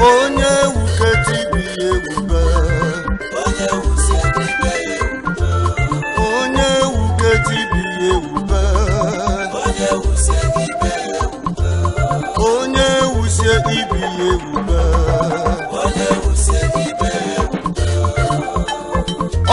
Onye wuketi bi ewube. Onye wusie ibe ya ewube. Onye wuketi bi ewube. Onye wusie ibe ya ewube. Onye wusie ibi ewube. Onye wusie ibe ya ewube.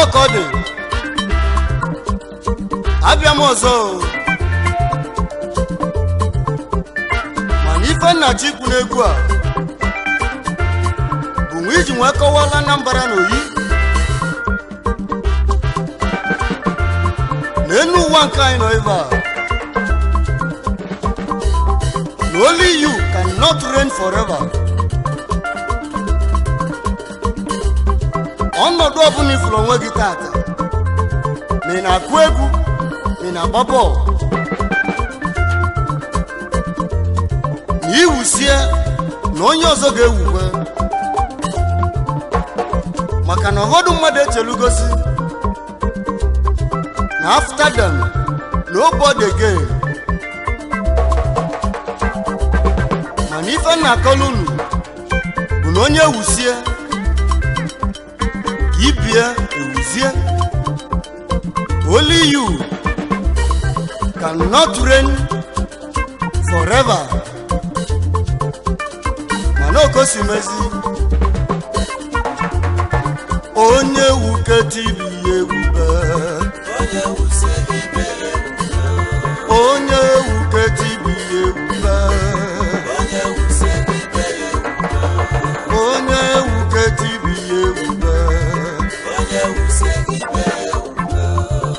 Ọkọ dị. Abịa m ọzọ o. Mana ife nna Chikwu n'egwu a bụ nwa iji nwee kọwala Anambra na oyi na enu ụwa nke anyị nọ ebe a na only you cannot reign forever. Ọnọdụ ọbụla ifuru onwe gị tata, ma ị na-akụ egwu, ma ị na-agba bọọlụ, na iwusie na onye ọzọ ga-ewukwe, maka na ụfọdụ mmadụ echelugosi na after them nobody again. Mana ife na-akọlụ unu bụ na onye ewusie ka ibie ewuzie. Only you cannot reign forever. Mana okosimezi onye wuketi bi ewube. Onye wusie ibe ya ewube. Onye wuketi bi ewube. Onye wusie ibe ya ewube. Onye wuketi bi ewube. Onye wusie ibe ya ewube.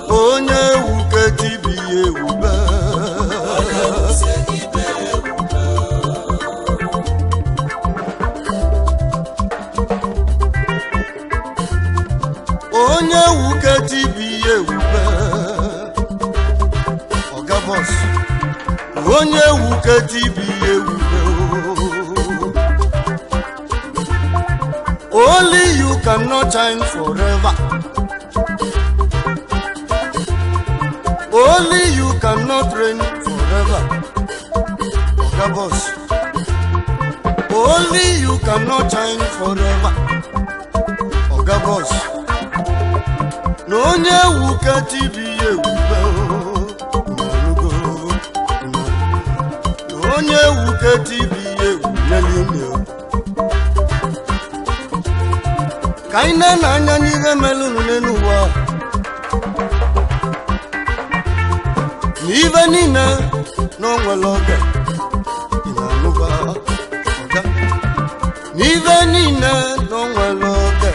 Onye wuketi bi ewube. Onye wusie ibe ya ewube. Onye wuketi bi ewube. Oga boss. Onye wuketi bi ewube. Only you cannot shine forever. Only you cannot reign forever. Oga boss. Only you cannot shine forever. Oga boss. Na onye wuketi bi ewube o, na onye wuketi bi ewunyelime o. Ka anyị na anya n'ihe melụnụ n'elu ụwa, na ibe niile na o nwere oge. Ị na-anụba ọga? Na ibe niile na o nwere oge,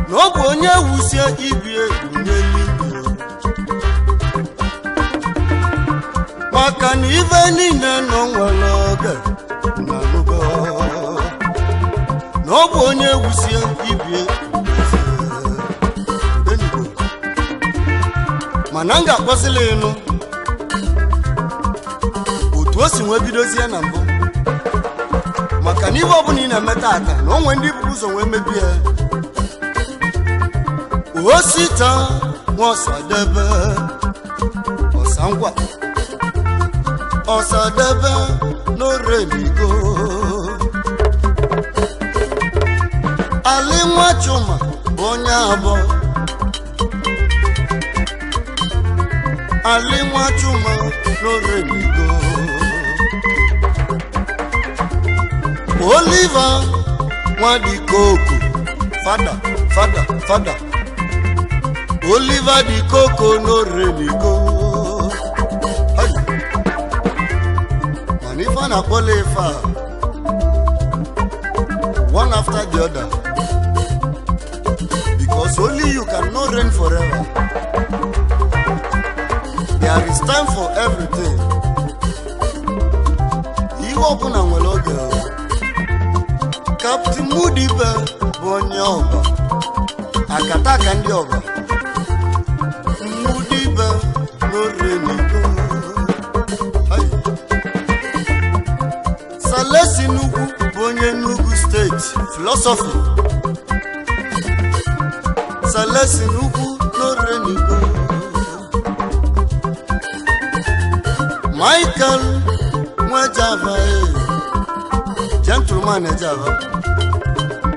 na ọ bụ onye wusie ibi egwu n'eluigwe, maka na ibe niile na o nwere oge. Na anụgo na ọ bụ onye wusie ibi egwu. Mana m ga-akpọsịla ịnụ otu o si nwee bidozie na mbụ, maka na ibe ọbụla ị na-eme tata na o nwee ndị bụ ụzọ nwee mebie. Osita nwaọsadebe ọsangwa ọsadebe n'oreligo. Ali Nwachuma bụ onye abụọ. Ali Nwachuma n'oreligo. Oliver Nwadikoku, fada fada fada. Oliver di Coco n'oreligo. Mana ife a na-akpọla ife a one after the other, because only you cannot reign forever. There is time for everything. Ihe ọbụla nwere oge. Captain Mudibe bụ onye ọba akataka ndị ọba. Mudibe n'orenigo. Salesi Nnukwu bụ onye Enugu steeti philosophy. Salesi Nnukwu n'orenigo. Michael Nwejava. Gentleman Ejaba,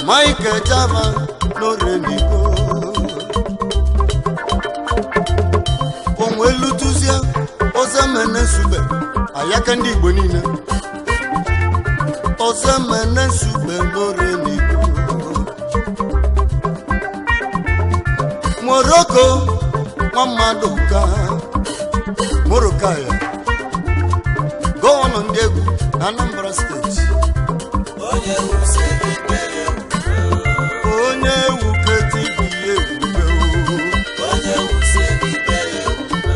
Mike Ejaba n'Orenigo. Onwelutuzie Ozemene Nsugbe, ayaka ndị Igbo niile. Ozemene Nsugbe n'Orenigo. Morocco nwa mmadụ ka Morocco ya, gọvanọ ndị egwu na Anambra Steeti. Onye wusie ibe ya ewube. Onye wuketi ibe ya ewube. Onye wusie ibe ya ewube.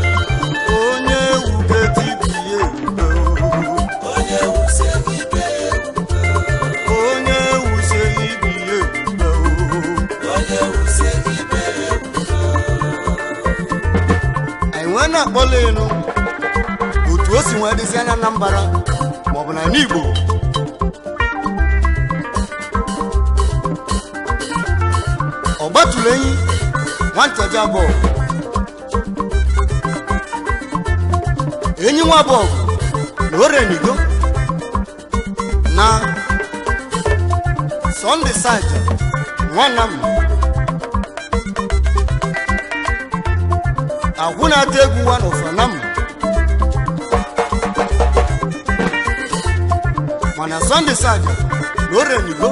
Onye wuketi ibe ya ewube. Onye wusie ibe ya ewube. Onye wusie ibe ya ewube. Onye wusie ibe ya ewube. Anyị nwee na-akpọla elu otu o si nwee dịzi anya Anambra maọbụ na n'Igbo. Ọgbatụrụ enyi nwanchaja bọọlụ, enyi nwa bọọlụ na Orenigo na Sunday Saja nwanna m agwụ na-ata egwu nwa n'ụfanam. Mana Sunday Saja na Orenigo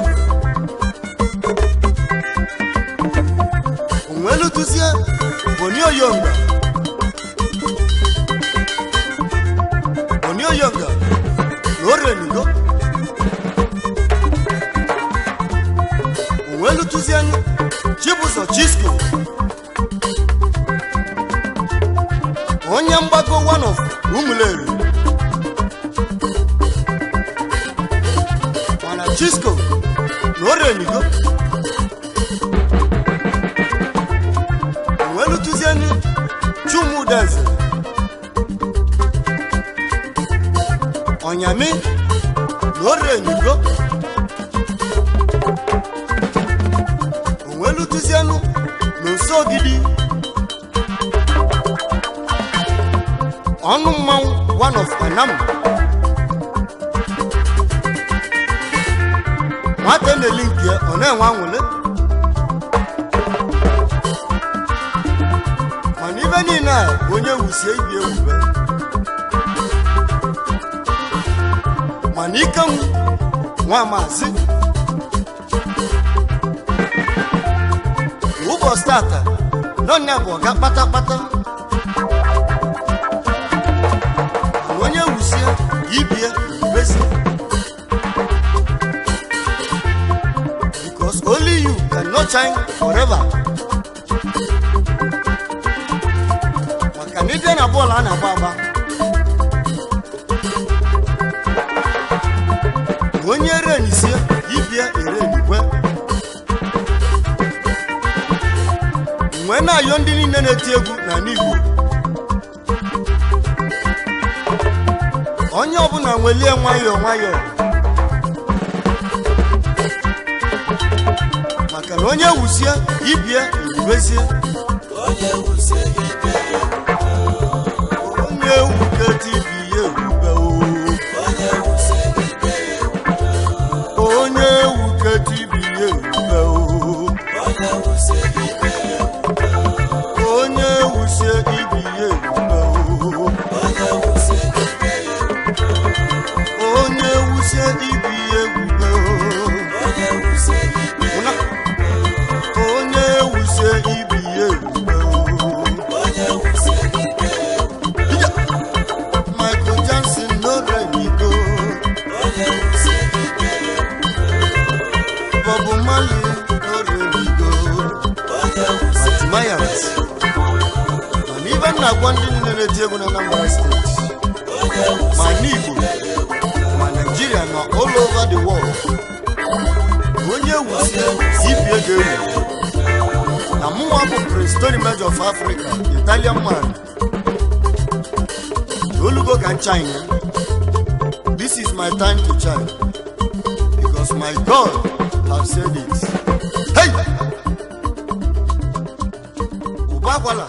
onwelutuzie Boni Oyonga, Boni Oyonga na Orenigo. Onwelutuzie Chibuzo Chisco, onye mgbago one of Umuleri. Mana Chisco na Orenigo. Onwelutuzieni Chumudeze Onyami na Orenigo. Onwelutuzienu na Osogidi ọnụ mmanwụ one of Anam. Nwata na-eli nke ọ na-enwe anwụle. Mana ibe niile a bụ onye wusie ibi ewube. Mana ike m nwa maazị ụbọchị tata nọnya bụ ọga kpatakpata. Mana onye wusie ibie ewubezi, because only you cannot shine forever. Maka na ịbịa na bọọlụ a na-agba agba, na onye erenisie ibie erenigwe. Nwee na-ayọ ndị niile na-eti egwu n'ala Igbo, onye ọbụla nwelie nwayọọ nwayọọ, maka na onye wusie ibie ewubezie. Onye wusie ibe ya ewube. Onye wuketi ibe ya ewube. Onye wusie ibe ya ewube. Onye wuketi ibe ya ewube. Onye wusie ibe ya ewube. Onye wusie ibe ya ewube. Onye wusie ibe ya ewube. Onye wusie ibe ya ewube. Onye wusie ibe ya ewube. Onye wusie ibe ya ewube. Onye wusie ibe ya ewube. Michael Jackson n'Orenigo. Onye wusie ibe ya ewube. Bob Marley n'Orenigo. Onye wusie Mayans. Mana ibe m na-agwa ndị niile na-eti egwu na Anambra Steeti, onye ma wusie n'Igbo, ma Nigeria, ma all over the world, onye wusie ibie ga-ewu. Na mụnwa bụ Prince Tony Major of Africa, Italian man. Olugo ka nchine. This is my time to shine, because my God have said it. Hey! Ụba akwala.